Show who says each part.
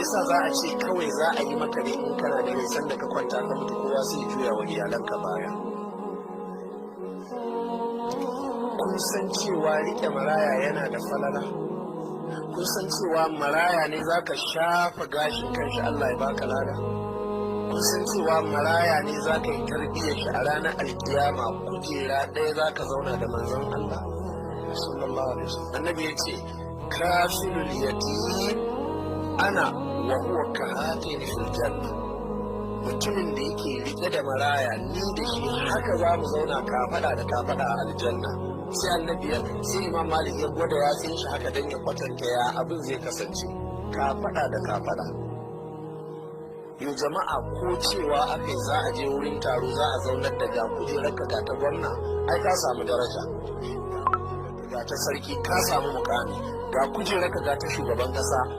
Speaker 1: Yasa za a ce kawai za a yi maka ne in kana da rai, sanda ka kwanta ka mutu kowa sai juya wa iyalanka baya? Kun san cewa rike maraya yana da falala? Kun san cewa maraya ne za ka shafa gashin kanshi Allah ya baka lada? Kun san cewa maraya ne za ka yi tarbiyyar shi, a ranar alkiyama kujera ɗaya za ka zauna da Manzon Allah sallallahu alaihi wasallam? Annabi ya ce, "Kafilul yatim ana wa huwa kahataini fil janna." Mutumin da yake rike da maraya, ni da shi haka za mu zauna kafada da kafada a aljanna. Sai Annabi ya sai Imam Malik ya gwada yatsun shi haka dan ya kwatanta ya abin zai kasance, kafada da kafada. Yau jama'a, ko cewa aka yi za a je wurin taro, za a zaunar da ga kujerarka ga ta gwamna, ai ka samu daraja. Ga ta sarki, ka samu mukami. Ga kujerarka ga ta shugaban kasa.